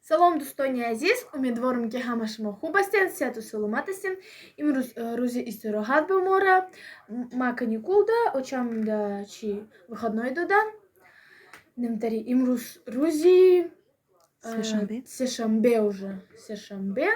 Салом, дӯстони азиз! Умедворам, ки ҳама шумо хуб ҳастед, сиҳату саломат ҳастед. Имрӯз рӯзи истироҳат ба мора. Ма каникулда, очамда чи выходной додан. Намтари имрӯз рӯзи сешанбе. Сешанбе уже. Сешанбе.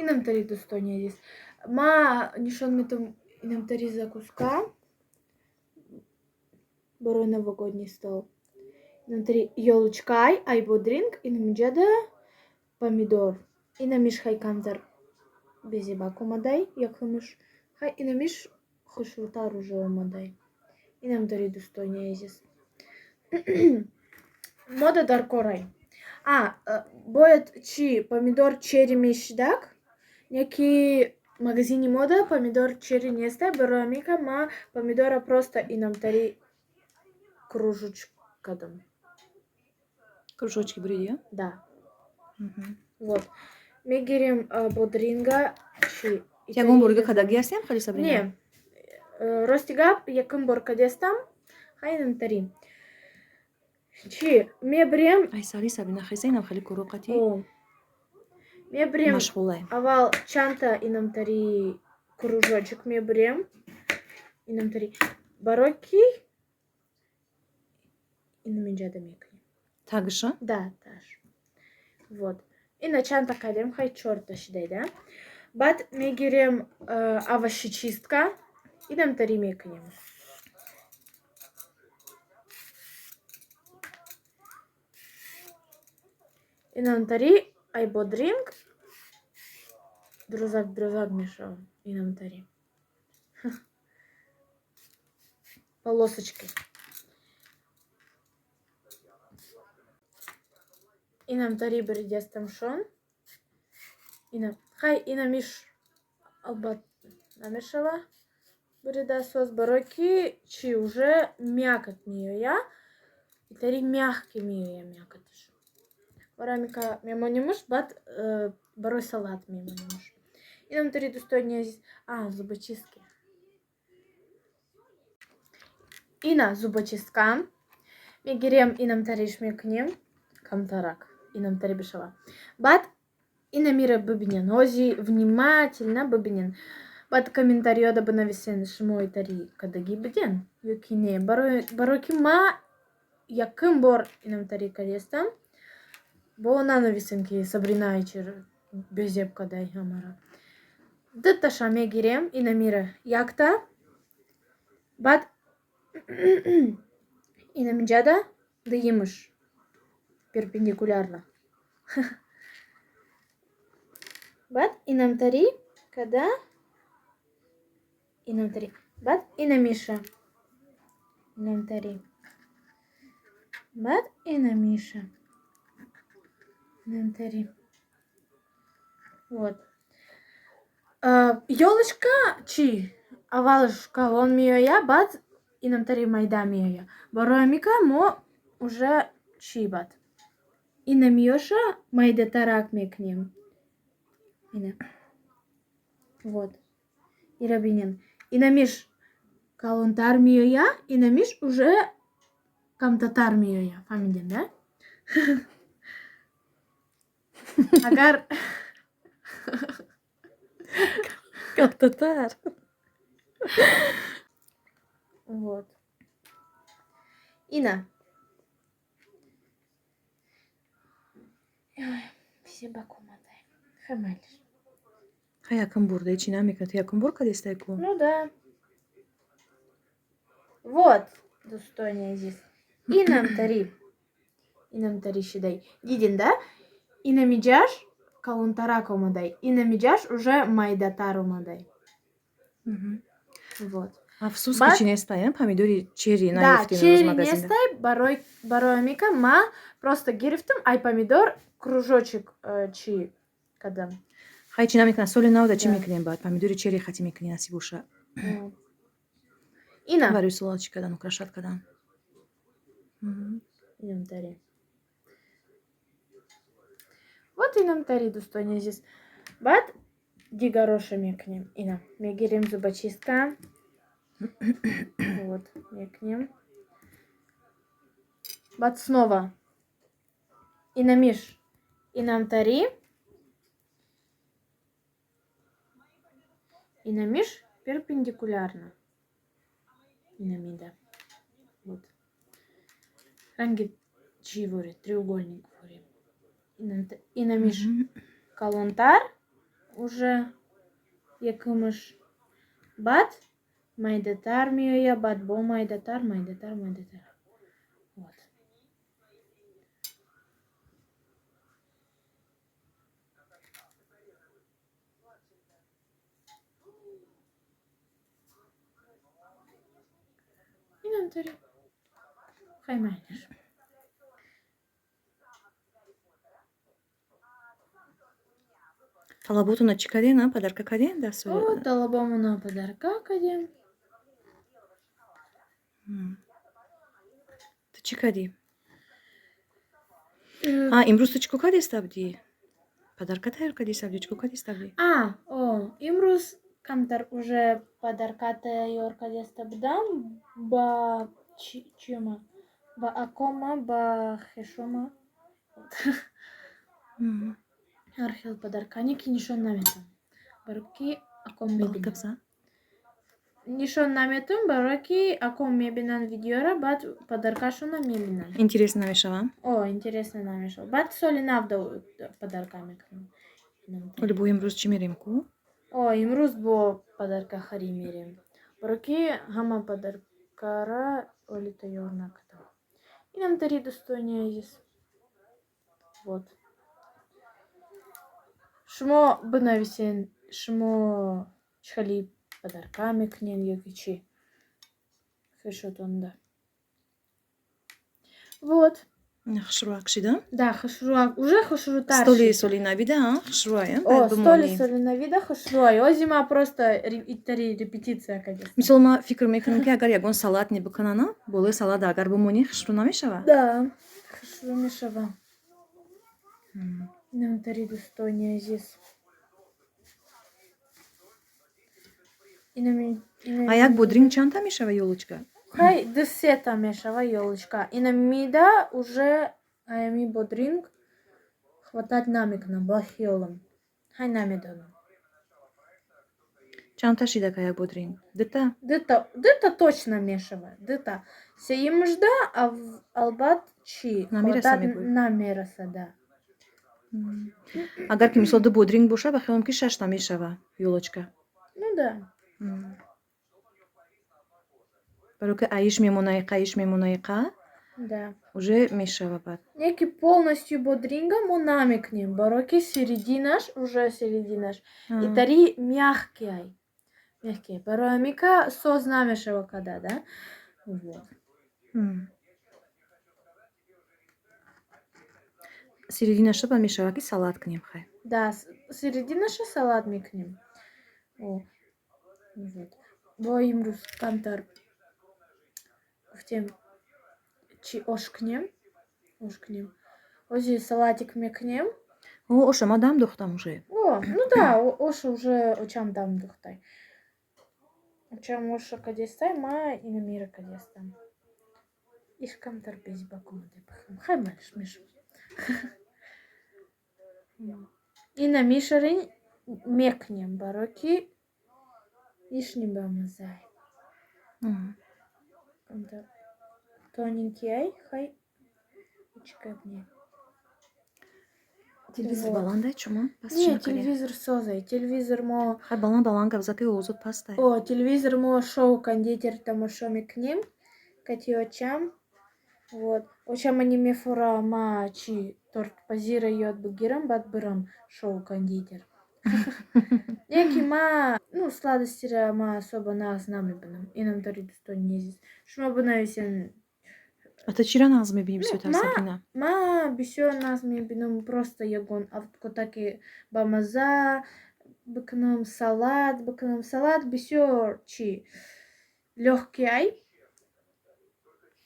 Инамтари, дӯстони азиз. Ма нишон метам инамтари закуска барои новогодний стол. Инамтари ёлочкай, ай бодринг, инамиҷада помидор. Инамиш хай камтар безебак омадай, якумш. Хай инамиш хушрӯтар уже омадай. Инамтари, дӯстони азиз. Мода дар корай. А, бояд чи помидор черри мешидак, яки магазини мода помидор черри нестай, барои ҳамин ма помидора просто инамтари кружочек кардам. Кружочки буридия? Да. Вот. Мегирем бодринга чи Ягон борга кадагӣ ҳастем хали, Сабрина? Не. Рости гап, якум бор кадестам, хай инамтари. Чи мебирем. Ай сали, Сабрина, хеса инам хеле куроқати. Мебирем. Машғулай. Аввал чандта инамтари кружочек мебирем. Инамтари. Барои ки инаминҷада мекунем. Тагша? Да, таш. Вот. Ина чандта кардем, хай чорта шидай, да? Баъд мегирем овощечистка, инамтари мекунем. Инамтари ай бодринг друзак друзак мешавам. Инамтари. Полосочки. Инамтари буридестамшон. Ина хай инамиш албат намешава бурида соз, барои ки чи уже мякоть меоя. Итари мягкий меоя мякотиш. Барои ҳамин мемонимуш, баъд барои салат мемонимуш. Инамтари, дӯстони азиз. А, зубочистки. Ина зубочистка. Мегирем, инамтариш мекунем. Камтарак. Инамтари бишава. Баъд инамира бибинен. Ҳози внимательно бибинен. Баъд комментариёда бинависен, шумо итари кадагӣ биден ё ки не. Барои ки ма якум бор инамтари кадестам. Бо нанависен, ки Сабрина ичир безеб кадай ҳамара. Дуташа мегирем инамира якта. Баъд инаминҷада дуюмаш перпендикулярно. Баъд инамтари када инамтари. Баъд инамиша. Инамтари. Баъд инамиша. Инамтари. Вот. Ёлочка чи аввалаш калон меоя, баъд инамтари майда меоя. Барои ҳамин мо уже чи баъд инамиёша майдатарак мекунем. Ина. Вот. Ира бинен. Инамиш калонтар меоя, инамиш уже камтатар меоя. Фаҳмидем, да? Агар Камтатар. Вот. Ина. Безебак омадай. Хай майлиш. Хай якум бурда чӣ намекунад? Ту якум бор кадестай ку? Ну да. Вот, дӯстони азиз. Инамтари. Инамтари шидай. Дидин, да? Инамиҷаш калонтарак омадай. Инамиҷаш уже майдатар омадай. Вот. Афсӯс, ки чӣ нестай, помидори черри Да, наёфтем имрӯз черри магазинда. Нестай, барои ҳамин ка ма просто гирифтам ай помидор кружочек чи кардам. Хай чӣ намекунад, соли навда чӣ Да. мекунем баъд? Помидори черри хатӣ мекунӣ, насиб боша. Вот. Ина. Барои салат чӣ кардан, украшать кардан. Инамтари. Вот инамтари, дӯстони азиз. Баъд дигароша мекунем. Ина. Мегирем зубочистка. Вот, мекунем. Баъд снова. Инамиш. Инамтари. Инамиш перпендикулярно. Инамида. Вот. Ранги чӣ вори? Треугольник вори. Инамиш калонтар уже якумаш. Баъд майдатар меояд, баъд бо майдатар, майдатар, майдатар. Вот. Инамтари. Хай майнаш. Талаботуна чӣ кардем, а? Подарка кардем дар О, соли? Талабомона подарка кардем. Ту чӣ кардӣ? А, имрӯз ту чӣ кор кардиста будӣ? Подарка тайёр кардиста будӣ, чӣ кор кардиста будӣ? А, о, имрӯз камтар уже подарка тайёр кардиста будам ба чима? Ба акома, ба хешома. Ҳар хел подарка, ки нишон наметам. Барои ки аком Баланд мебинанд. Гап зан. Нишон наметам, барое ки аком мебинанд видеора, баъд подаркашона мебинанд. Интересно намешава? О, интересно намешава. Баъд соли навда подарка мекунам. Оли бо имрӯз чӣ мерем ку? О, имрӯз бо подаркахарӣ мерем. Барое ки ҳама подаркара оли тайёр накардам. Инамтари, дӯстони азиз. Вот. Шумо бинависен, шумо чӣ хели подарка мекунед ё ки чӣ хешотонда. Вот. Хушрӯак шида? Да, хушрӯак. Уже хушрӯтар Столи шид. Соли навида, а? Хушрӯая? О, Бояд столи бимонӣ. Соли навида хушрӯай. Ози ма просто итари репетитсия кардем. Мисол, ман фикр мекунам, ки агар ягон салат небикунана, болои салат агар бимонӣ, хушрӯ намешава? Да, хушрӯ мешава. Инамтари, дӯстони азиз. А як бодринг чандта мешава ёлочка? Хай, ду сета мешава ёлочка. Инамида уже аями бодринг хватать намекунам ба хиёлам. Хай, намедонам. Чандта шидака як бодринг? Дута? Дута, дута точно мешава. Дута. Сеюмжда албат чӣ? Намераса Хватать мегӯӣ? Намераса, да. Агар ки мисол ду бодринг боша, ба хиёлам, ки шашта мешава ёлочка. Ну да. Барои ки аиш мемонаи қа, иш мемонаи қа, Да. уже мешава баъд. Неки полностью бодринга мо намекунем, барои ки серединаш, уже серединаш. Итари мягкий ай. Мягкий. Барои амика соз намешава када, да? Вот. Серединаша ба мешава, ки салат кунем, хай. Да, серединаша салат мекунем. О, вот. Бо имрӯз камтар гуфтем, чи ош кунем? Ош кунем. Ози салатик мекунем. О, оша ма дам духтам уже. О, ну да, оша уже очам дам духтай. Очам оша кадестай, ма инамира кадестам. Иш камтар безибак омада бихам. Хай малиш мешам. Ина мишарин мекунем, барои ки ишни бамазай. Камтар тоненький ай, хай чикабне. Телевизор Вот. баландай чумо? Пас Не, чӣ накардем? Телевизор созай. Телевизор мо Хай, баланд баланд гап зад, ки овозот пастай. О, телевизор мо шоу кондитер тамошо мекунем. Кати очам. Вот. Очам они мефура ма чи тортпазира ёд бигирам, баъд бирам шоу кондитер. Яки ма, ну, сладостира ма особо нағз намебинам. Инам тари, дӯстони азиз. Шумо бинависен. А ту чира нағз мебинӣ бисёртар, Ну, Сабрина? Ма бисёр нағз мебинам, просто ягон кота ки бамаза бикунам, салат бикунам. Салат бисёр чи лёгкий ай.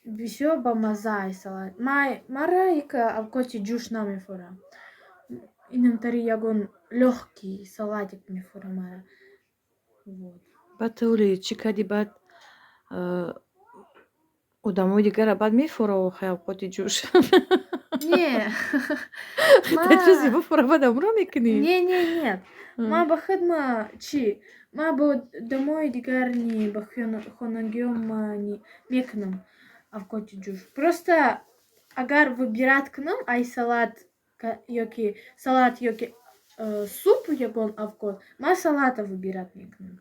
Бисёр бамаза ай салат. Мара ика авкоти ҷӯш намефурам. Инамтари ягон лёгкий салатик мефурам мара. Вот. Баъд ту оли чӣ кардӣ баъд? Одамои дигара баъд мефура, охи, авқоти ҷӯш. Не. Та чизе буфура, баъд амро мекунӣ. Не, не, нет. Ма ба хидма чӣ? Ма бо одамои дигар ни, ба хонагиём ма ни мекунам авқоти ҷӯш. Просто агар выбирать кунам, ай салат ёки салат ёки суп, ягон авқот, ма салата выбирать мекунам.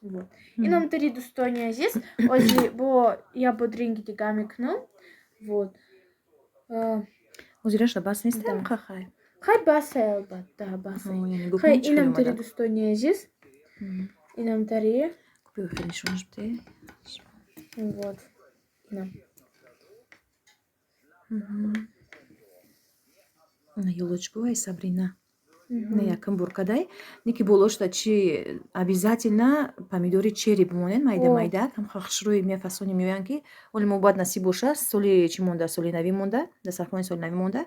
Вот. Инамтари, дӯстони азиз, ози бо я бодринги дига мекунам. Вот. Ҳозираша бас нестам. Да. Хай. Хай, басай, албатта, басай. Хай, инамтари, дӯстони азиз. Инамтари. Купи, охир нишонаш бите. Вот. Инам. Ёлочкои Сабрина. Не якм буркадай. Ники болошта чи обязательно помидори черри бимонед, майда майда, там хушрӯи мефасони меоянд, ки оли мо бояд насиб боша, соли чӣ монда, соли навӣ монда, дастархони соли навӣ монда.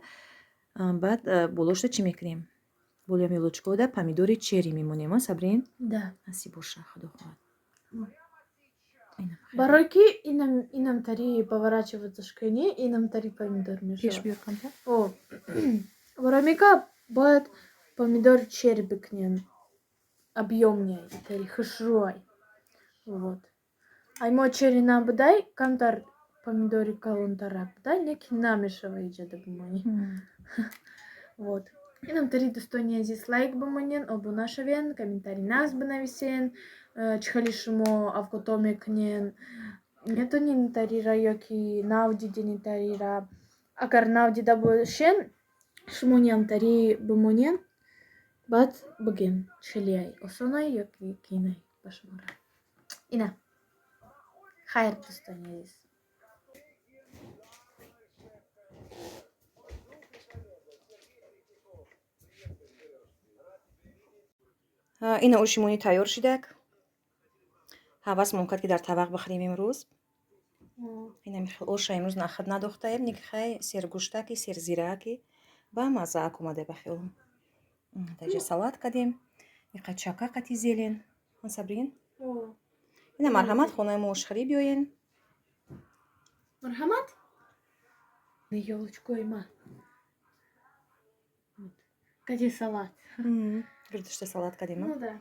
Баъд болошта чӣ мекунем? Болоям ёлочкода помидори черри мемонем, а, Сабрин? Да. Насиб боша, худо хоҳад. Барои ки инамтари поворачиваться шкани, инамтари помидор Пеш мешавад. Биёр камтар. О, барои мека бояд помидор черри бикунем. Объёмней, итари хушрӯай. Вот. Ай мо черри набудай, камтар помидори калонтарак будай, не ки намешава иҷода бимонӣ. Вот. Инамтари, дӯстони азиз, лайк бимонен, обуна шавен, комментарий нағз бинависен, чӣ хеле шумо авқото мекунен. Метонед интарира ёки нав диден интарира. Агар нав дида бошен, шумо ниамтари бимонен, баъд бигӯен, чӣ хелеай, осонай ёки қиинай ба шумора. Ина. Хайр, дӯстони азиз. Ина оши мони тайёр шидак. Ҳавасмон кард, ки дар табақ бихӯрем имрӯз. Инами хел оша имрӯз нахад надохтаем, ники хай сергӯштаки, серзирааки ба маззаак омада ба хиёлам. Даҷа салат кардем, иқа чака қати зелен. Сабрин? Ина марҳамат, хонаи мо ошхӯрӣ биёен. Марҳамат? Ёлочкои ма. Кади салат. Гирдишта салат кардем. Ну да.